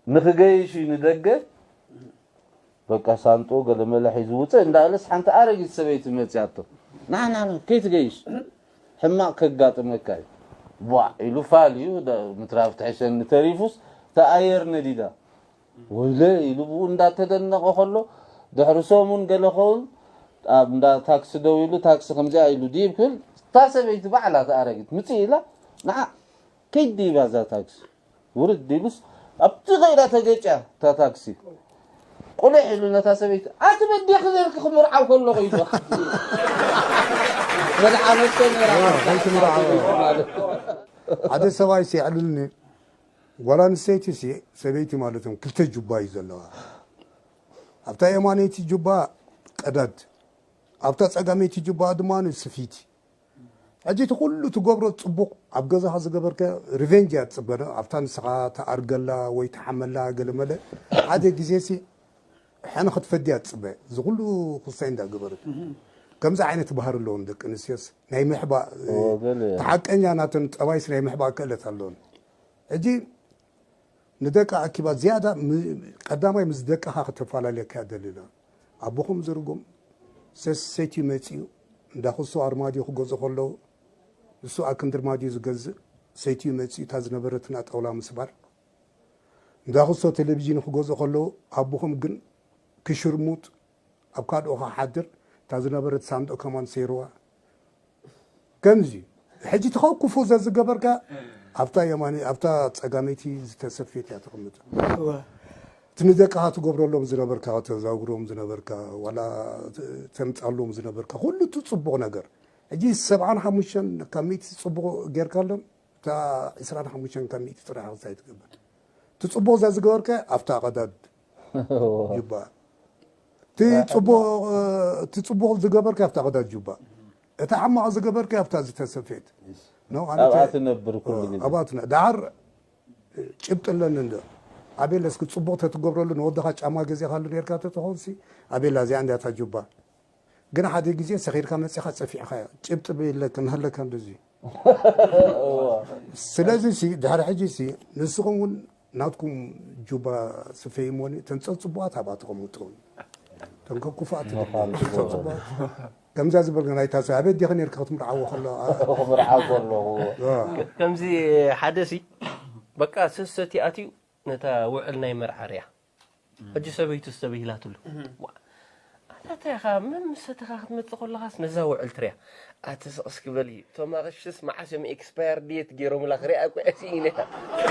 ንክገይሽ እዩ ንደገ። በቃ ሳንጦ ገለመለ ሒዙ ውፅእ እንዳለስ ሓንቲ ኣረጊት ሰበይቲ መፅያቶ። ና ና ና ከይትገይሽ ሕማቕ ከጋጥመካ እዩ። ቧዕ ኢሉ ፋል እዩ። ምትራፍ ትሕሸኒ ተሪፉስ ተኣየር ነዲዳ። ወይለ ኢሉ ብኡ እንዳተደነቐ ከሎ ድሕሪ ሰሙን ገለ ኸውን ኣብ እንዳ ታክሲ ደው ኢሉ ታክሲ ከምዚኣ ኢሉ ድይብ ክብል እታ ሰበይቲ ባዕላ ተኣረጊት ምፅእ ኢላ ንዓ ከይድ ድይባ እዛ ታክሲ ውርድ ኢሉስ ኣብቲ ከይዳ ተገጭያ እታ ታክሲ ቁልሕ ኢሉ ነታ ሰበይቲ ኣቲ በዲኺ ነርኪ ክምርዓው ከለኹ ኢሉ መድሓነቶ ነራ ሓደ ሰብኣይ ሲዕልልኒ ጓል ኣንስተይቲ ሲ ሰበይቲ ማለት እዮም ክልተ ጁባ እዩ ዘለዋ ኣብታ የማነይቲ ጁባ ቀዳድ ኣብታ ፀጋመይቲ ጁባ ድማ ስፊቲ ሕጂ እቲ ኩሉ ትገብሮ ፅቡቕ ኣብ ገዛኻ ዝገበርከ ሪቨንጅ እያ ትፅበ ኣብታ ንስኻ ተኣርገላ ወይ ተሓመላ ገለመለ ሓደ ግዜ ሲ ሕነ ክትፈድያ ትፅበ እዚ ኩሉ ክስታይ እንዳገበረት ከምዚ ዓይነት ባህሪ ኣለዎም ደቂ ኣንስትዮስ ናይ ምሕባእ ተሓቀኛ ናተን ጠባይስ ናይ ምሕባእ ክእለት ኣለዎን ሕጂ ንደቂ ኣኪባ ዝያዳ ቀዳማይ ምስ ደቅኻ ክተፈላለየካ ደሊና ኣቦኹም ዝርጉም ሰሰይትዩ መፂኡ እንዳክሱ ኣርማድዮ ክገዝኡ ከለዉ ንሱ ኣክንዲ ኣርማድዮ ዝገዝእ ሰይትዩ መፂኡ እታ ዝነበረትና ጣውላ ምስባር እንዳክሶ ቴሌቪዥን ክገዝኡ ከለዉ ኣቦኹም ግን ክሽርሙጥ ኣብ ካድኦኻ ሓድር እታ ዝነበረት ሳንዶ ከማን ሰይርዋ ከምዚ ሕጂ ተኸኩፉ ዘዝገበርካ ኣብታ የማኒ ኣብታ ፀጋመይቲ ዝተሰፍየት እያ ተቐምጥ እቲ ንደቅኻ ትገብረሎም ዝነበርካ ተዛውሮም ዝነበርካ ዋላ ተምፃሎም ዝነበርካ ኩሉ እቲ ፅቡቕ ነገር ሕጂ ሰብዓን ሓሙሽተን ካብ ሚእቲ ፅቡቕ ጌርካሎም እታ ዕስራን ሓሙሽተን ካብ ሚእቲ ጥራሕ ክሳይ ትገብር እቲ ፅቡቕ እዛ ዝገበርከ ኣብታ ቀዳድ ይበሃል እቲ ፅቡቕ ዝገበርከ ኣብታ ቀዳድ ጁባ እቲ ሓማቕ ዝገበርከ ኣብታ ዝተሰፍየት ኣብኣ ትነብር ኩሉ ግዜ ኣብኣ ትነ ዳዓር ጭብጢ ኣለኒ እንዶ ኣቤላ እስኪ ፅቡቕ ተትገብረሉ ንወድኻ ጫማ ገዚእኻሉ ነርካ ተትኾንሲ ኣቤላ እዚኣ እንዲያታ ጁባ ግን ሓደ ግዜ ሰኺርካ መፂኻ ፀፊዕኻዮ ጭብጢ ብለካ ንሃለካ እንደዚ ስለዚ ሲ ድሕሪ ሕጂ ሲ ንስኹም እውን ናትኩም ጁባ ስፈይሞኒ ተንፀፅቡኣት ኣብኣ ተቐምጡ ተንከኩፋት ተንፀፅቡኣት ከምዛ ዝበልካ ናይታ ሰብ ኣቤት ዲኸ ነርካ ክትምርዓዎ ከሎ ክምርዓው ከለኹ ከምዚ ሓደ ሲ በቃ ሰሰቲ ኣትዩ ነታ ውዕል ናይ መርዓ ርያ ሕጂ ሰበይቱ ዝተበሂላትሉ ኣታ እንታይ ኢኻ መን ምሰተኻ ክትመፅእ ከለኻስ ነዛ ውዕል ትርያ ኣቲ ስቕ እስኪ በሊ እቶም ኣቕሽስ መዓስ እዮም ኤክስፓየር ዴት ገይሮምላ ክሪኣ እኮ እያ ስኢነ